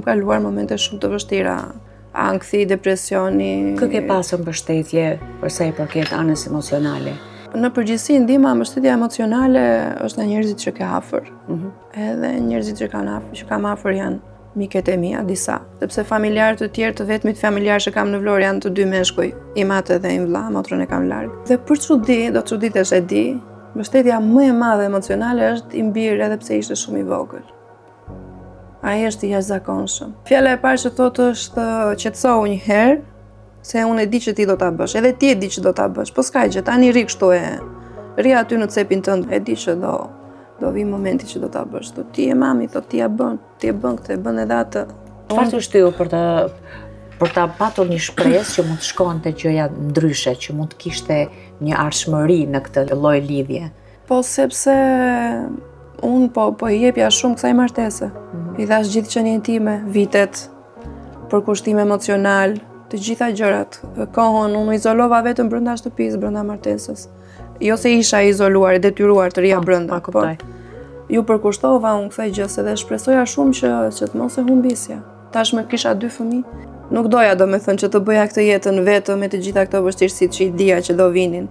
Kam kaluar momente shumë të vështira, ankthi, depresioni. Kë ke pasur mbështetje për sa i përket anës emocionale? Në përgjithësi ndihma mbështetja emocionale është nga njerëzit që ke afër. Mm -hmm. Edhe njerëzit që kanë afër, që kam afër janë miket e mia, disa. Sepse familjarë të tjerë, të vetmit familjarë që kam në Vlorë janë të dy meshkuj, im atë dhe im vëlla, motrën e kam larg. Dhe për çudi, do të çuditesh e di, mbështetja më e madhe emocionale është im bir edhe pse ishte shumë i vogël. Ai është i jashtëzakonshëm. Fjala e parë që thotë është qetësohu një herë, se unë e di që ti do ta bësh, edhe ti e di që do ta bësh, po s'ka gjë, tani rri kështu e rri aty në cepin tënd, e di që do do vi momenti që do ta bësh. Thotë ti je mami, thotë ti ja bën, ti e bën këtë, e bën edhe atë. Çfarë të shtyu për të për ta patur një shpresë që mund të shkonte gjëja ndryshe, që mund të kishte një ardhshmëri në këtë lloj lidhje? Po sepse unë po po i jepja shumë kësaj martese. Mm -hmm. I dhashë gjithë qenien time, vitet, përkushtim emocional, të gjitha gjërat. Kohën unë u izolova vetëm brenda shtëpisë, brenda martesës. Jo se isha e izoluar, e detyruar të rrija po, brenda, po, po iu përkushtova unë kësaj gjësë dhe shpresoja shumë që që të mos e humbisja. Tashmë kisha dy fëmijë. Nuk doja domethënë që të bëja këtë jetën vetëm me të gjitha këto vështirësitë që i dija që do vinin.